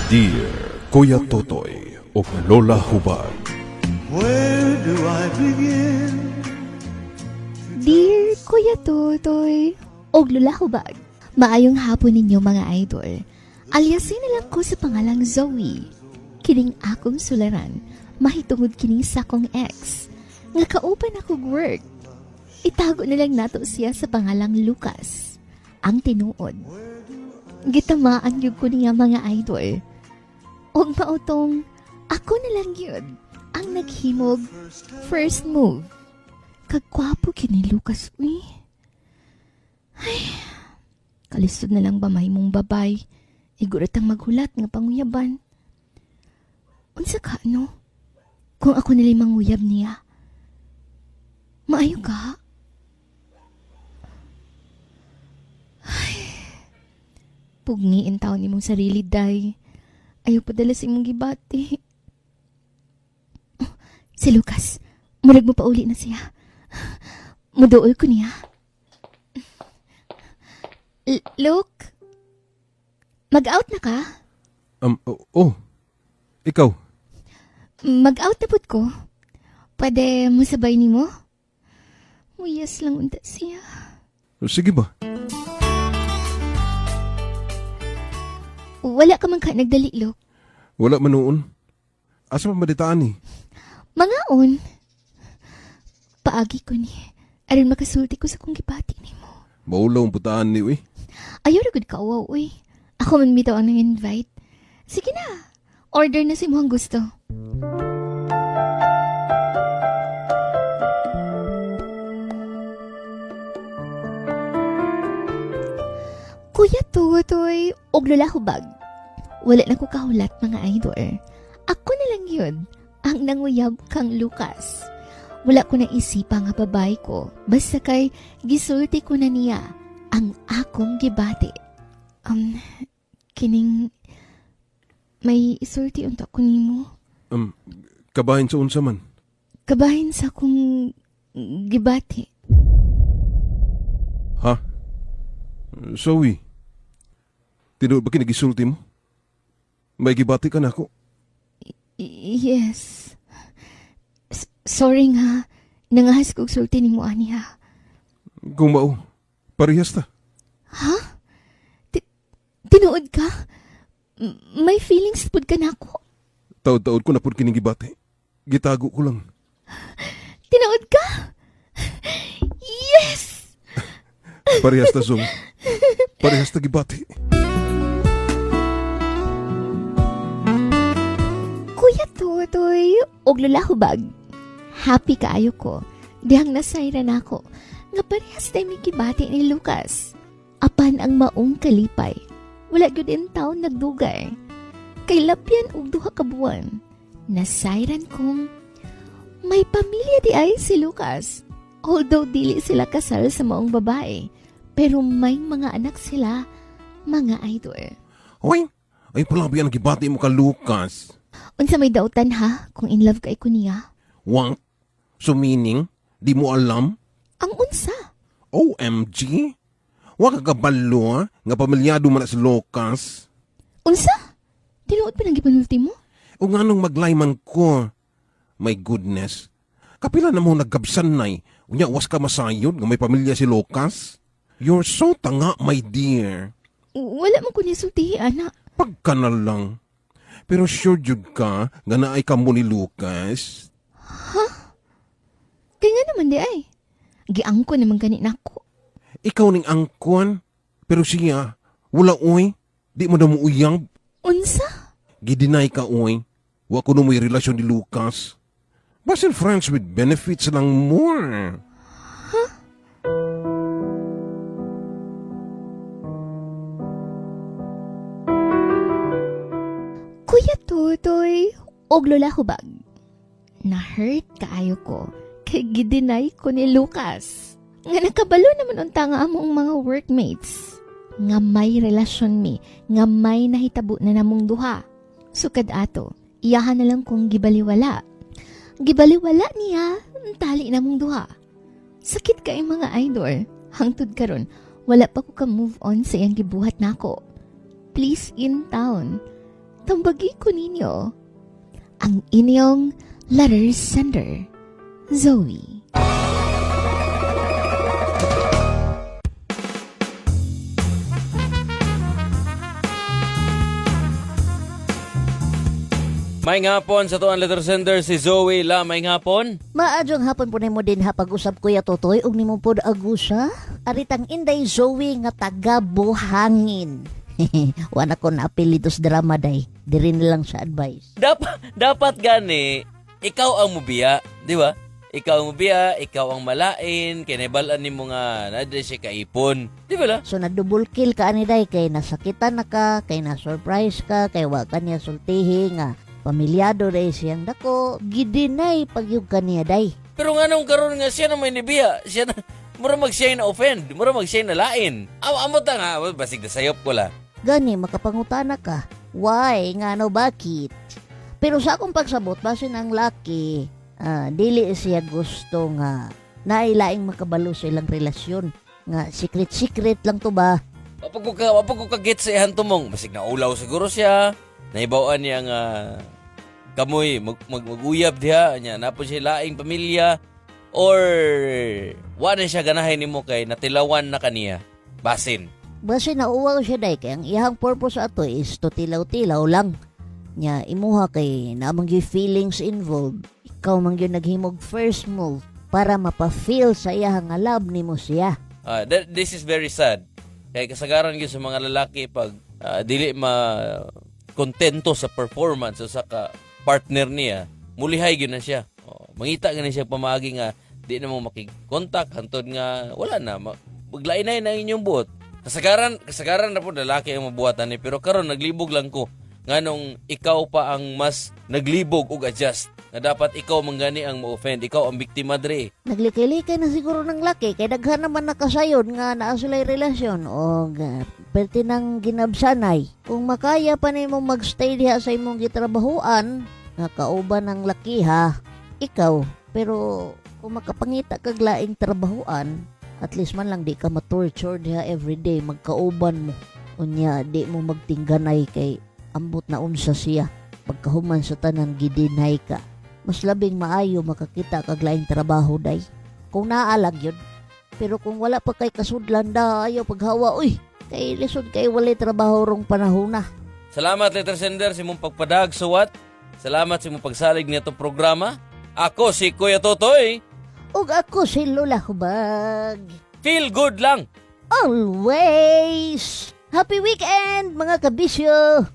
Dear Kuya Totoy ug Lola Hubag. Where do I begin? Dear Kuya Totoy, og Lola Hubag, maayong hapon ninyo, mga idol. Alyasin na lang ko sa pangalang Zoe. Kining akong sularan, mahitungod kini sa akong ex nga kauban ako work. Itago na lang nato siya sa pangalang Lucas. Ang tinuod, gitamaan gyud ko niya, mga idol. Og mautong ako na lang gyud ang naghimog first move. Kagwapo kini Lucas, uy. Ay, kalisod na lang ba mahimong babay. Igurat ang maghulat nga panguyaban. Unsa ka, no? Kung ako nila'y manguyab niya. Maayo ka? Ay, pugniin taon nimong sarili, day. Ayaw padala sa imong gibati. Oh, si Lucas, murag mo pauli na siya. Muduol ko niya. Luke? Mag-out na ka? Oh, ikaw? Mag-out na pud ko. Pwede mo sabay nimo? Muyas lang unta siya. Sige ba? Wala ka man ka nagdali, Luke. Wala man noon. Asa man maditaan ni? Mangaon. Paagi ko ni. Aron makasulti ko sa kong gibati nimo. Maulaw ang putaan ni, uy. Ayaw ra gud ka uwaw, uy. Ako man bitaw ang nang-invite. Sige na. Order na si mo ang gusto. Kuya Tutoy, og Lola Hubag. Wala na ko kahulat, mga idol. Ako na lang yun ang nanguyab kang Lucas. Wala ko naisipa nga babae ko. Basta kay gisulti ko na niya ang akong gibati. Kining may isulti unta ko nimo. Kabahin sa unsa man? Kabahin sa akong gibati. Ha? Zoe, tinuod ba kinigisulti mo? May gibati ka na ako? Yes. Sorry nga. Nangahas kog sulti nimo ani ha. Kung mao, parehas ta. Ha? Tinuod ka? May feelings pud ka nako? Taod-taod ko na pud kining gibati. Gitago ko lang. Tinuod ka? Yes! Parehas ta, Zoe. Parehas ta gibati. Kuya Totoy, og Lola Hubag. Happy kaayo ko. Dihang nasayra nako nga parehas tayo may gibati ni Lucas. Apan ang maong kalipay, wala gyud in taon nagdugay. Kay lapyan og 2 ka buwan, nasayran kong may pamilya di ay si Lucas. Although dili sila kasal sa maong babae, pero may mga anak sila, mga idol. Hoy, ay pala ang gibati mo ka Lucas? Unsa may dautan ha kung in love kay ko niya? What? So meaning, di mo alam? Ang unsa? OMG? Wa ka kabalo ha? Nga pamilyado man na si Lucas. Unsa? Tinuod pa nang gipanulti mo? O nga nung maglayman ko. My goodness. Kapila na mo nagkabsan nay. Unya, was ka masayod nga may pamilya si Lucas? You're so tanga, my dear. Wala man ko nisultihi, anak. Pagka na lang. Pero sure jud ka nga naay kamo ni Lucas? Kaya nga naman di ay. Giangko naman gani nako. Ikaw ning angkon. Pero siya, wala uy. Di mo na mo uyang. Unsa? Gideny ka uy. Wa ko mo'y relasyon ni Lucas. Basin friends with benefits lang more. Huh? Kuya Totoy, og Lola Hubag. Na-hurt kaayo ko kay gideny ko ni Lucas. Nga nakabalo naman unta nga among mga workmates. Nga may relasyon mi, nga may nahitabo na namong duha. Sukad ato, iyahan na lang kong gibaliwala. Gibaliwala niya ang tali namong duha. Sakit kay mga idol. Hangtod karon, wala pa ko ka move on sa iyang gibuhat nako. Please in town. Tambagi ko ninyo ang inyong letter sender, Zoe. May ngapon sa tuan letter sender si Zoe La. May ngapon. Maadyong hapon po nimo din ha pag-usap, Kuya Totoy, ug nimo pod agusa. Aritang Inday Zoe nga taga Buhangin. Wala ko na apelidos drama day. Diri na lang sa advice. Dapat gani ikaw ang mubiya, di ba? Ikaw ang mubiya, ikaw ang malain, kinabalan nimo nga na siya kaipon. Di ba la? So na double kill ka ani day kay nasakitan na ka, kay na surprise ka, kay wa ka niya sultihi nga pamilyado day siyang dako, gidinay pagyug ka niya day. Pero nga nung karon nga siya na may nibiya, siya na mura mag siya na offend, mura mag siya na lain. Amo ta nga, basig na sayop ko la. Gani makapangutana ka. Why? Ngano bakit? Pero sa akong pagsabot, basin ang laki, dili siya gusto nga nailaing makabalo sa ilang relasyon. Nga secret-secret lang to ba? Wapag ko ka-get sa ihan tumong, basig na ulaw siguro siya. Naibawaan niya nga kamoy mag, mag, maguyab diha niya napon siya laing pamilya or wa na siya ganahay nimo kay natilawan na kaniya basin. Basin nauwaw siya day kay ang iyang purpose ato is to tilaw-tilaw lang. Nya imuha kay naamang gyud feelings involved. Ikaw man gyud naghimog first move para mapa-feel sa iya nga love nimo siya. This is very sad kay kasagaran gyud sa mga lalaki pag dili ma kontento sa performance o sa ka partner niya, mulihay gyud na siya. Oh, mangita gani siya pamaagi nga di na mo makig-contact hantod nga wala na maglainay na ang inyong buot. Kasagaran na po lalaki ang mabuhatan ni, pero karon naglibog lang ko nganong ikaw pa ang mas naglibog og adjust nga dapat ikaw manggani ang mo-offend, ikaw ang biktima dre. Naglikay-likay na siguro ng laki kay daghan naman nakasayon nga naa sila'y relasyon og perti nang ginabsanay. Kung makaya pa nimo magstay diha sa imong gitrabahuan nga kauban ng laki ha, ikaw. Pero kung makapangita kag laing trabahuan, at least man lang di ka ma-torture diha everyday magkauban mo. Unya di mo magtingganay kay ambot na unsa siya. Pagkahuman sa tanan gidinay ka, mas labing maayo makakita kag laing trabaho day. Kung naalag yun. Pero kung wala pa kay kasudlan da, ayaw paghawa, uy. Kay lisod kay walay trabaho rong panahon na. Salamat, letter sender, sa imong pagpadag suwat. Salamat sa imong pagsalig nitong programa. Ako si Kuya Totoy. Ug ako si Lola Hubag. Feel good lang. Always! Happy weekend, mga kabisyo!